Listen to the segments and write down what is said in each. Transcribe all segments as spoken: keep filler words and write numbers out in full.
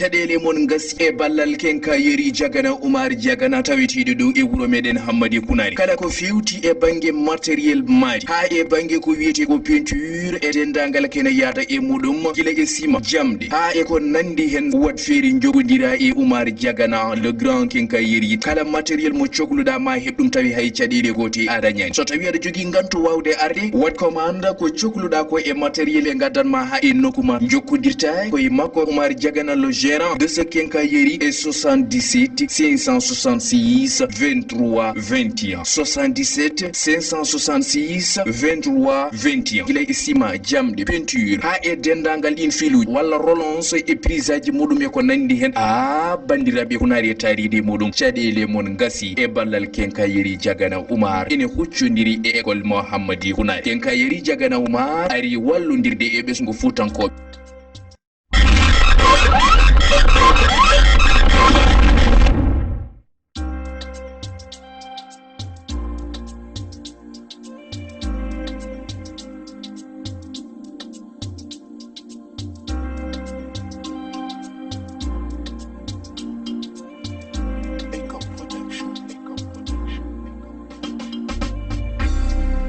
Caɗeele mon ngasi e ballal kenkayeri Jagana Umar Jagana taweteeɗo ɗo e wuro meɗen Hammadi Kunari. Kala ko fewti e bannge matériel maadi, haa e bannge ko wiyetee ko peinture e denndaangal kene yaada e muɗum, gila e sima, jamɗe, haa e ko nanndi heen, wat feere njogondiraa e Umar Jagana, le grand kenkayeri. Kala matériel mo cokluɗaa ma heɓ ɗum tawi hay caɗeele goote a dañaani. So tawi aɗa jogii ngantu waawde arde, wat commande ko cokluɗaa ko e matériel e ngaddan ma haa e nokku ma. Njokkondirtaa ko e makko Umar Jagana, le gérant de ce quincaillerie, e soixante-dix-sept cinq cent soixante-six vingt-trois vingt et un. Soixante-dix-sept cinq cent soixante-six vingt-trois vingt et un. Gila e sima, jamɗe, peinture, haa e denndaangal ɗiin filuuji, walla relance e prisaaji muɗum e ko nanndi heen. Aa, banndiraaɓe, hunaari e taariidi muɗum, caɗeele mon ngasi e ballal kenkayeri Jagana Umar. Ene huccondiri e école Mohammadi Hunaari. Kenkayeri Jagana Umar ari wallondirde e ɓesngu Fuutankooɓe.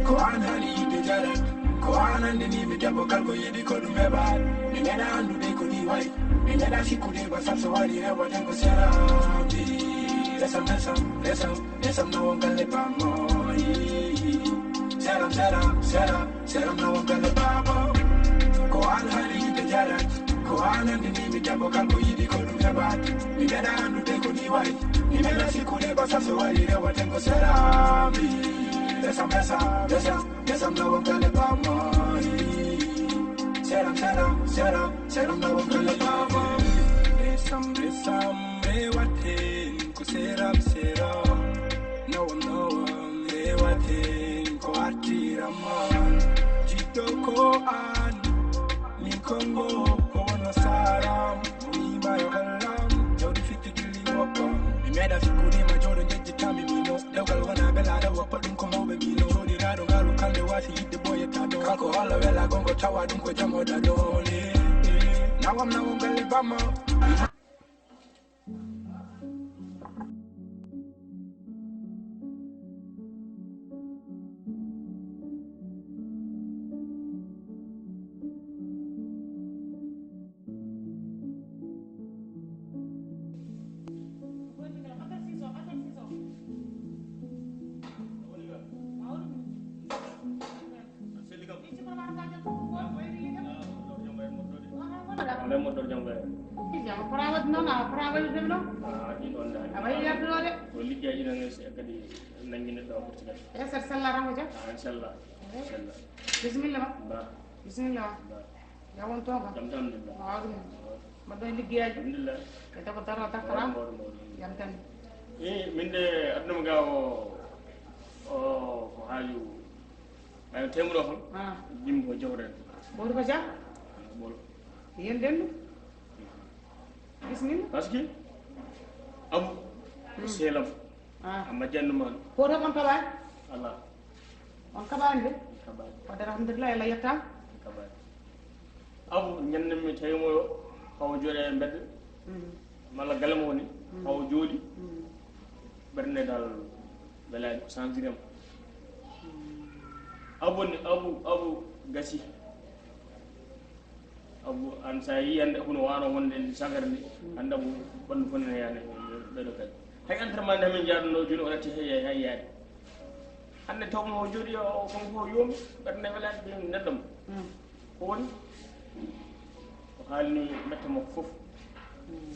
Ko an hani yidde jaran, ko an anndini mi debbo kal ko yiɗi ko ɗum heɓan. Mi meɗa anndude ko ni wayi, mi meɗa sikkude ba sal so wari rewaten ko sera. Resam, resam, resam, resam na won galle bammo. Seram, seram, seram, seram na won galle bammo. Ko an hani yidde jaran, ko an anndini mi debbo kal ko yiɗi ko ɗum heɓan. Mi meɗa anndude ko ni wayi, mi meɗa sikkude ba sal so wari rewaten ko sera. Resam, resam, resam, resam na won galle bammo. Seram, seram, seram, seram na won galle bammo. Resam, resam, rewaten ko seram, seram. Nawam, nawam, rewaten ko artiram man. Jiɗɗo ko an, min kongo ko wonno saram. Mo yima yo hallam, jawdi fitti dilli mokko. Mi meɗa sikkude ma jooɗo jejjitami mino. Dewgal wona belaɗo woppa ɗum ko mawɓe mino. Jooɗiraɗo ngalu kande wasi yidde boyetaɗo. Kanko Allah wela gongo tawa ɗum ko jamo daɗo. Nawam, nawam galle bamma. Ndey moddor jam ɓe. Jam, a fota waɗde noon, a fota waɗde ɗum ɗo. Ah, ɗin on daal. A wayi yarduno de. Ko liggey ina ne se kadi nanngi neɗɗo o ɓurti kadi. E sar sella tan ko jam. Ah, inchallah. Eh. Inchallah. Bisimilla ma. Ba. Bisimilla ma. Ba. Jam won toon kam. Jam tan, alhamdulillah. Waaw, ɗum. Mbaɗɗon liggeyaaji. Alhamdulillah. E tago daro takkara. Mawɗo, mawɗo, mawɗo. Jam tan. Eh, min de aduna mo ga o, o ko haaju. Ɓay temuɗo kon. Ah. Jimbo jawren. Ɓoɗo ko jam? Ɓolo. Yen dendu. Bisimilla. Parce que abu ko selam. Ah. Amma jannu man. Ko to on kaɓaani? Allah. On kaɓaani de? Kaɓaani. Wadde alhamdulillah, Allah yetta. Kaɓaani. Abu ñande mi tawi mo hawo jooɗe e mbedde. Mm. Malla galle mo woni. Mm. Hawo jooɗi. Mm. Ɓernde dal welaani ko santirem. Mm. Abu ni, abu, abu gasi. Abu, an sa yi hannde abu no wano wonde ndi sagara ndi, hannde abu ɓanndu fof nene yaade ɓeɗo kadi. Hay entraînement nde min jaaduno jooni o natti hay, hay yaade. Hannde taw mo jooɗi o, o, kanko o yoomi, ɓernde welaani ɓe neɗɗo mo. Mm. Ko woni? O haalni mette makko fof. Mm.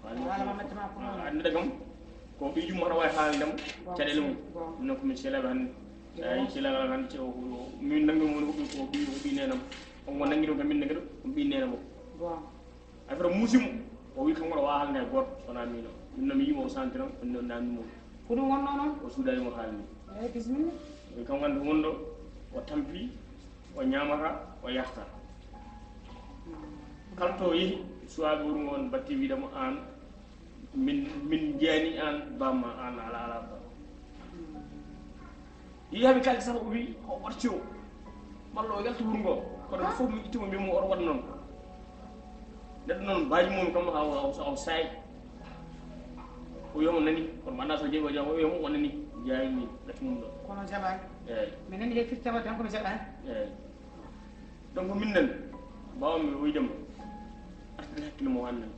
Haalni o haalama mette makko fof. Ah, anndude kam, ko ɓe yumma aɗa waawi haalande mo, bon, caɗeele mum. Bon. Ɗum noon ko min seelaaɓe hannde. Bon. Ay, seelaaɓe hannde, o, o, min nanngi mo woni ko ɓi, ko ɓi, ko ɓi neenam. On mo nanngi ɗum kam min nanngi ɗum, ko ɓi neenam o. Bon. Affaire muusi mo, o wi kanko aɗa waawi haalande hay gooto, so wonaa miin o. Min noon mi yii mo o santiram, o noon naamni mo. Ko ɗum wonno noon? O suudaani mo haalni. Eey, bisimilla. O wi kanko hannde wonɗo, o tampi, o ñaamata, o yarta. Kala to o yehi, suwaaɓe wuro ngo on batti wiide mo aan, min, min njiyani aan bamma, aan ala, ala ba. Yehi haa ɓe kaaldi tan o wi, o ɓorti o. Malla o yalti wuro ngo. Kono ɓe fof min itti mo, mbiimi mo oto waɗ noon. Neɗɗo noon, baaji mum kam, awa, awa, awa saay. O wiya mo nani, kono mbaɗa so jeeɓi o jaɓa, o wiya mo o nani, jaawi mi ɗaccu mum ɗo. Kono jaɓaani. Eeyi. Mi nani he firti tan ko mi jaɓaani. Eeyi. Donc min nan, mbaawanmi wiyde mo, artir hakkille mo o annani.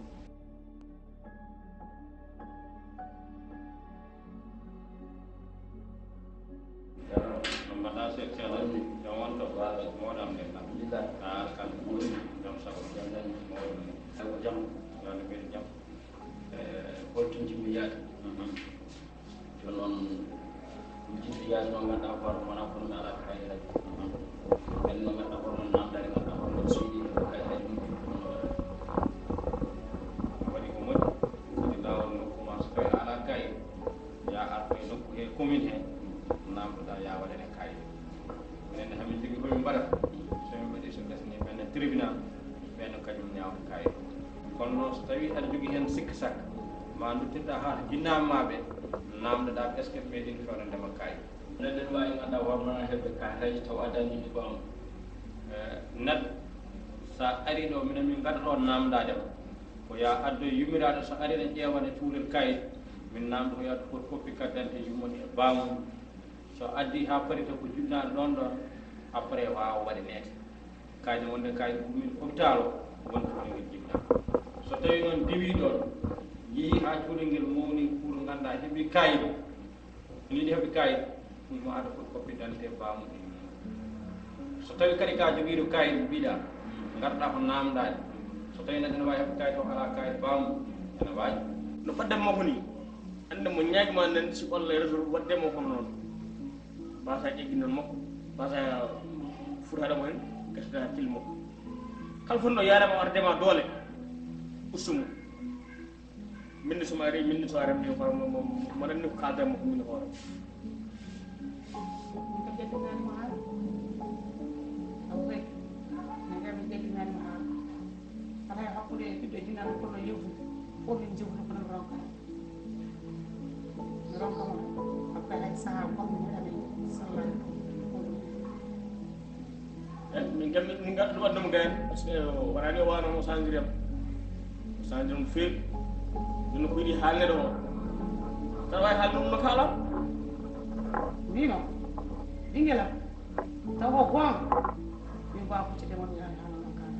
No mbaɗa, Seeɗ Ceerno? Jam wonto? Mawɗo am nde kam. Alhamdulillah. Haa kala. Jam sago. Jam tan. Mawɗo am. Ay ko jam. Yo Allah ɓeydu jam. Eh, holto njiɗmi yaade? Mhm. Jooni noon, mi jiɗi yaade noon, ngannduɗaa hoore mum, wonaa kono mi alaa kayit hay. Mhm. Ɓen no ngannduɗaa hoore mum, naamndaade, ngannduɗaa hoore mum, so yiɗi heɓde kayit hay, ɗum ɗum no waɗata. A waɗi ko moƴƴi, kadi laawol nokku ma, so tawii a alaa kayit, yaa artu e nokku he, commune he, naamndoɗaa, yaa waɗane kayit. Minen ne, hamin jogii ko min mbaɗata. So min mbaɗii, so ɓesnii, ɓen ne tribunal, ɓen ne kañum ñaawna kayit. Kono noon, so tawii aɗa jogii heen sikki sakka, ma nduttirɗaa haa to jinnaamaaɓe, naamndoɗaa ɓe, est-ce que ɓe meeɗiino feewnande ma kayit? Minen ne, waawi ngannduɗaa hoore mum heɓde kayitaaji tawa a dañii ɗi ɓaamu. Eh, neɗɗo, so a arii ɗo, minen min ngaddoto naamndaade ma. Ko yo a addoy yummiraaɗo, so arii ene ƴeewa, ene cuurira kayit, min naamndoo ko yo addu photocopie carte d'identité yummum e baamu mum. So addii haa parite ko jibinaaɗo ɗoon ɗoon, après waawa waɗaneede. Kayit wonde kayit ummiiɗo hôpital o, wonde ko ngel jibinaa. So tawii noon diwii ɗoon, yehii haa cuurel ngel mawni, pour nganndaa heɓii kayit, ene yiɗi heɓde kayit, ɗum mo adda photocopie d'identité baamu mum. So tawii kadi ko a jogiiɗo kayit mbiɗa, ngarɗaa ko naamndaade. So tawii neɗɗo ene waawi heɓde kayit o alaa kayit baamu mum, ene waawi. No ɓaddan makko nii, annde mo ñaagi ma nan si walla réseau waɗde mo kono noon. Mbasa ƴegginol makko, mbasa futaade mo heen, gasata hakkille makko. Kala fotnoo yaade ma, arde ma doole, ustu mo. Min ne so mi arii, min ne so arii, min hoore mo, mo, mo, mo nanni ko kaalda mo, min hoore. Min kam ƴettinaani mo haala. Awa kay. Min kam min ƴettinaani mo haala. Alaa e hakkunde e ɓiɗɗo e jinnaɗo kono yewtude. Fof min njewtude kono mi ronka. Mi ronka mo. Hakkunde hay sahaa goɗɗo mi waɗa min sallani. Eh, min kam min ngaddu wadde mo gayen, parce que o waraani o waano mo sanjiri am. O sanjiri am feewi. Ɗum ko yiɗi haalnede o. Tan wawi haalde ɗum no kaala. Mbino, ɓinngel am, taw ko goonga. Min mbawa huccitde mo ɗum haalde haalde no kaala.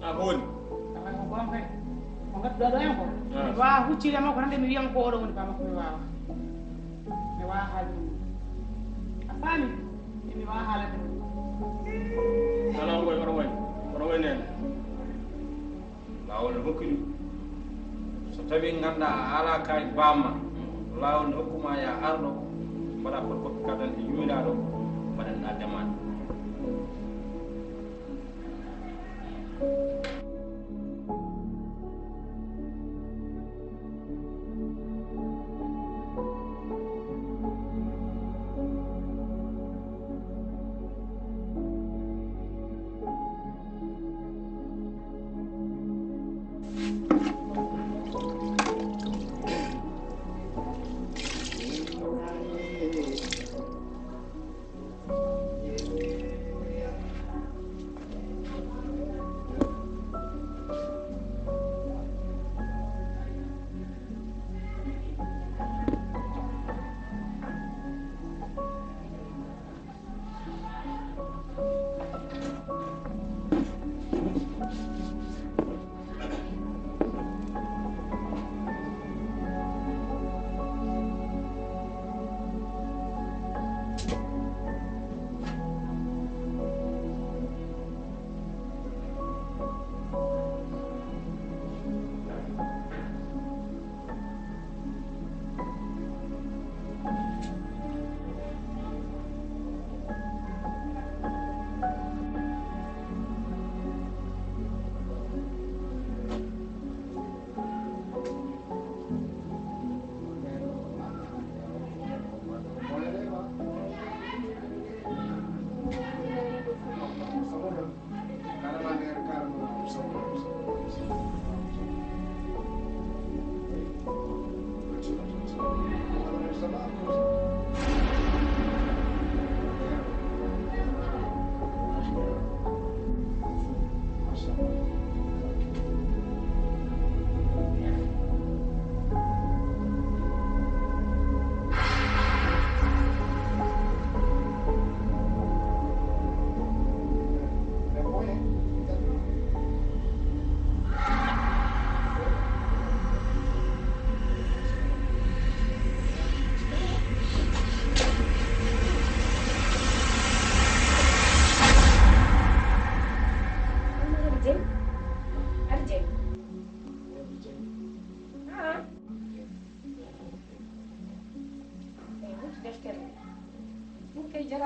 A ko woni? Tawa ko goonga kay. Ko ngadduɗaa ɗo en ko. Ah. Mi wawa huccitde mo ko tan de mi wiyan ko oɗo woni baba ko mi wawa. Mi wawa haalde ɗum. A faami? Mi wawa haalde ɗum. Alaa ko oɗo wayi. Oɗo wayi nene. Laawol ne hokki ɗum. So tawii nganndaa a alaa kayit baamma, laawol ne hokku ma ya arɗo, mbaɗa photocopie carte d'identité yummiraɗo, mbaɗanɗa demande.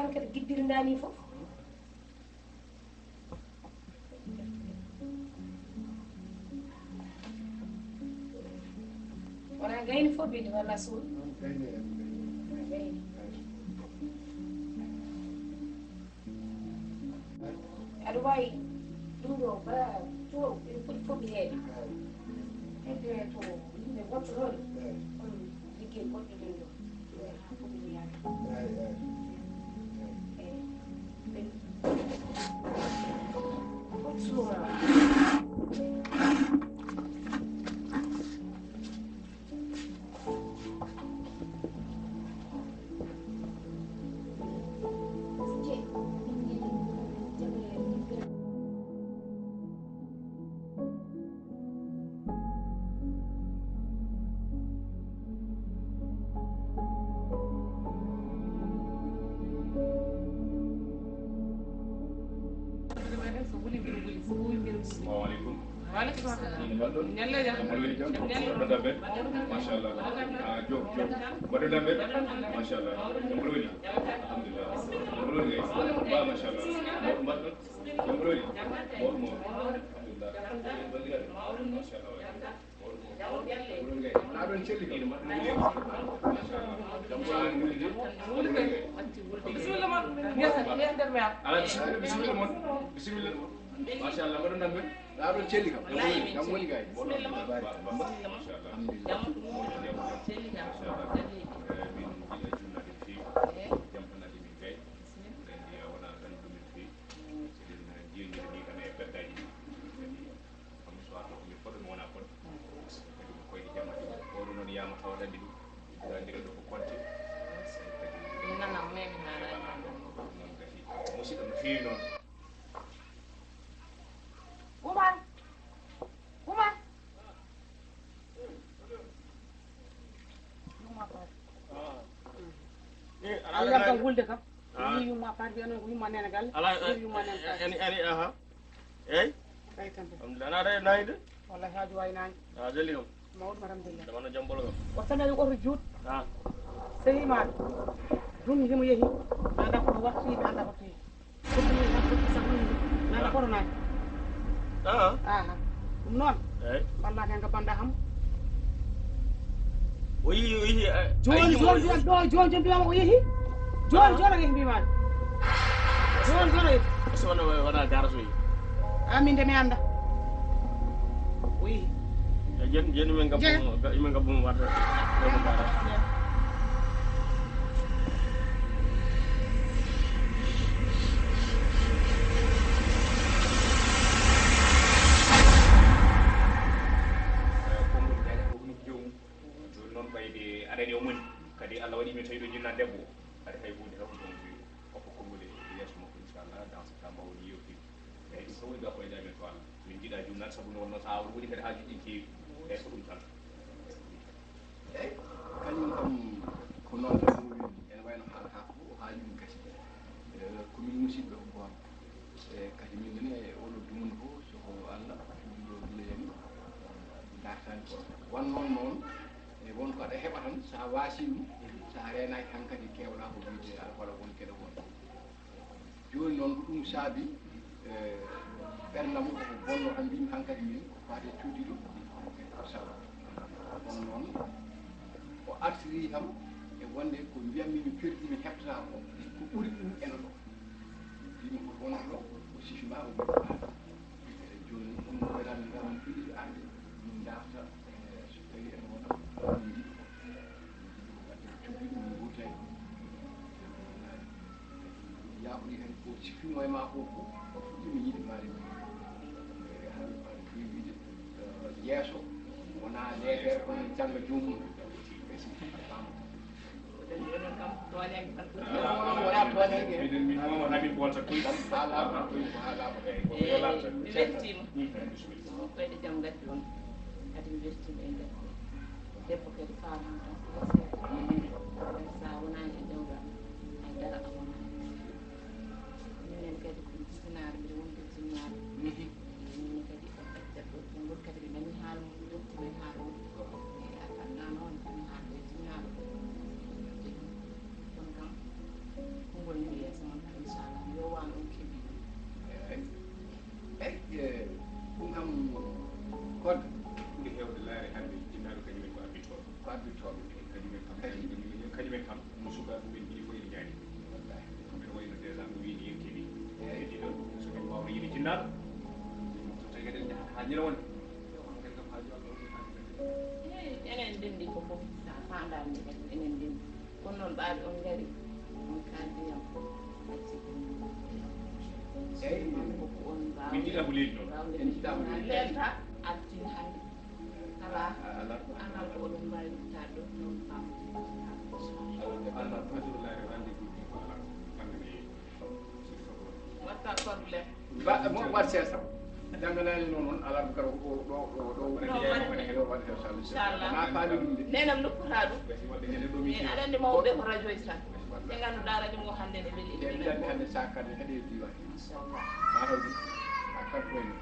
Kadi giddirndaani fof. Wona gayni fof bini walla suul. Gayni. Aɗa waawi ɗum ɗo ba to ɓe foti fof heede. Hedde to yimɓe goɗɗo noon. Liggey goɗɗo ɗum ɗo. Assalamu aleykum. Waaleykum salam. Ñalle jam. Ñalle jam. Machallah. Ah, Diop, Diop. Mbaɗɗon e tampere? Machallah. Jam ɓolo woni? Alhamdulillah. Jam ɓolo woni kay? Ba, machallah. Mawɗo mbaɗɗon? Jam ɓolo woni? Mawɗo, mawɗo. Alhamdulillah. Machallah. Mawɗo, mawɗo. Mbaɗɗon celli kam? Machallah. Jam ɓolo woni? Bisimilla mon. Ngesa, ngesa nder mi ar. Ala, bisimilla, bisimilla mon. Bisimilla mon. Machallah, mbaɗɗon e tampere? Laaɗon celli kam. Wallahi min jam woni celli. Gay. Bismillah. Ba, ba, ba. Alhamdulillah. Jam. Jam, jam. Celli kam. Machallah. Celli. Eh, min jiɗa junnade feewi. Eh. Jam tan addi min gay. Bismillah. Eɗen mbiya wona tan ɗum min feewi. Mm. Eɗen jiiñide ni kam e perdaji ɗi. Kadi kam mi sowato ko mi fodo mi wona fodo. Mm. Kadi ko koyɗe jam addi. Oɗo noon yama tawa ɗanɗi ɗum. Ɗanɗira ɗo ko konte. Kadi. Nana memi nana. Wala ɗon noon gasi. Musidɗo no feewi noon. Umar! Umar! Yumma Faati. Eh, ala, ala, kam wulde kam. Ah. Ni yumma Faati, wiya noon ko yumma Nene Galle. Ala, ni yumma Nene Galle. Ani, ani, aha. Eyi? Tawi tan. Alhamdulillah. Ana aɗa e nayi de? Wallahi haaju wayi nayi. Ah, selli kam. Mawɗum, alhamdulillah. Dama no jam ɓolo kam. O sanawi oto juut. Ah. Sehima. Ɗum himo yehi. Anda ko wakti, anda ko ti. Ɗum ni, na ko ti sa ɗum ni. Nana koto nayi. Ah. Aha. Ɗum noon. Eyi. Walla hen ko banda ham. O yihi, o yihi, eh, jooni, a yihi mo, jooni, o yihi. Jooni, jooni mbiyama o yehi. Jooni, ah, jooni o yehi mbiyama. Jooni, jooni o yehi. So wona, wona gara so yehi. A min de mi anda. O yehi. E jen, jen men gabbo mo, ga-, men gabbo mo warde. Mo gara. Eh, konngol daña ko ɗum jom. Jooni noon, ɓayde aɗa andi o moni, kadi Allah waɗi min tawi ɗo jinna debbo, kadi hay huunde tan, donc, hokka konngol e yeeso makko, inchallah, dans ce cas, mbaawon yewtidde. Eeyi, ɗum tan woni gakko e amen to Allah. Min njiɗa jooni noon, sabu nde wonnoo so a woni kadi haajuuji ɗi keewi. Eeyi, ko ɗum tan. Eeyi, kañum kam ko noon tan woni, ene wayno haalata ko, o haali ɗum gasi. Eh, ko min musidɓe ko goonga. E kadi min ne, e oɗo dumunna fof, so ko Allah, ɗum ɗo duloyani, dartani ko. Wan noon noon, e won ko aɗa heɓa tan, so a waasi ɗum, so a reenaaki hankadi keewɗa ko wiyde aɗa waɗa won keɗo won. Jooni noon ko ɗum saabi, e, ɓerndam ko bonno tan mbimi hankadi min, ko faade cuuɗiɗo, ko sabu. Kono noon, o artiri kam e wonde ko mbiyammi mi perdi mi heɓtata ko, ko ɓuri ɗum ena ɗo. Mbimi ko wonata ɗo, o sifi ma, o wi'i ko an. E jooni ɗum ko waɗani ngam ɗiɗi arde, min darta, e, so tawi ene wona, min njiɗi ko. Min njiɗi ko wadde ko coggu ɗum, min ngurtay. Yahuɗi hen ko siffino e ma ko, ko fuɗɗi mi yiɗi maari. E, haaɗi faade ɗum wiide, e, yeeso, wona leetere, kono jannga joomum. Ɓe si, a faama. Wona tooñange. Miɗen, min moom, wona min ɓoolta koy. Haalaama, koy ko haalaama. Eeyi, ko yo laata. Mi weltiima. Mm, bisimilla. Koyɗe jam ngaddi on. Kadi mi weltiima e nder. Debbo kadi faama tan ko seeɗa. Mm. Kadi sa wonaani e dewgal, hay dara a wonaani. Minen kadi ko jibinaare, mbiɗa woni ko jibinaare. Mm. Minen kadi ko accata ɗo konngol kadi ɓe nani haala mum, ɓe yettima e haala mum. E a anndaa noon, kono haala ɓe jibinaama. Kono kam, konngol ni mi yeeso. Addude toon, kañum en kam, kañum en kam, no sukaaɓe mumen ɗi fof ene ñaani. Wallaahi. Ko mbiɗo wayno déjà no wiini yettii ni. Eeyi. Heddi ɗon, so min mbaawno yiide jinnaaɗo. So tawi kadi en njahat haa ñira wonde. On kadi kam haaju Allah on haa ñira. Eeyi, enen ndenndi ko fof, so a faandaani kadi, enen ndenndi. Kono noon ɓaaɓe on ngari, on kaaldi yam. Eeyi. Ko ko on mbaaw-, min njiɗaa ko leydi noon. En njiɗaa ko leydi. Leelta, artii hannde. Alaa, alaa, ko oɗon, alaa ko oɗon mbaawi ruttaade ɗo, no on paamdi. Alaa, alaa, toujours la rendez-vous ɗi ko alaa. Hannde mi watta problème. Ba, mo wat seesa. Jannganani noon, on alarba kala ko ɗo, ɗo, ɗo, ɗo, ɗo waɗete, inchallah. Ma faami ɗum de. Nenam nokkutaa ɗum. Ɓe si waɗde ñande ɗo mi, eh, aɗa anndi mawɓe ko radio e tan. Ɓe ngannduɗaa radio mo hannde ne weli. Ɓe mbiɗa anndi hannde sac kadi kadi e diiwaan. Inchallah. Ma taw ɗum. A kan ko ni.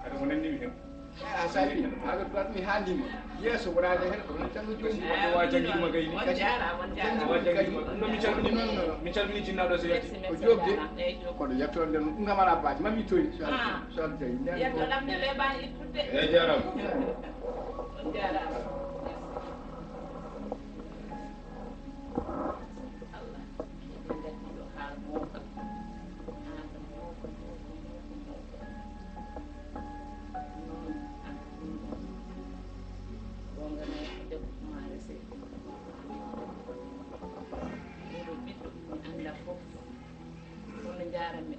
Kadi ko nanndi mi hen. A sali, haga tuwat mi handi mi. Yeso wona de hen ko tan jom. Wa jangirma gayni. On jaaraama, on jaaraama. Wa jangirma. No mi calmini, mi calmini jinnaaɗo so yatti. Ko jobde. Kono yettoonde ɗum ngam alaa baaji. Mami toy. Ah. Sal jay. Yetto lamde le ba ittude. E jaaraama. On jaaraama. Allah. Eɗen nganndi ɗo haala mawka. Haala mawka, mawka, mawka, mawka. Noon, ah, ɗum ɗon. Goonga nayi ko debbo maare seeɗa. Oɗo ɓiɗɗo, mi anndaa fof. Kono njaarammi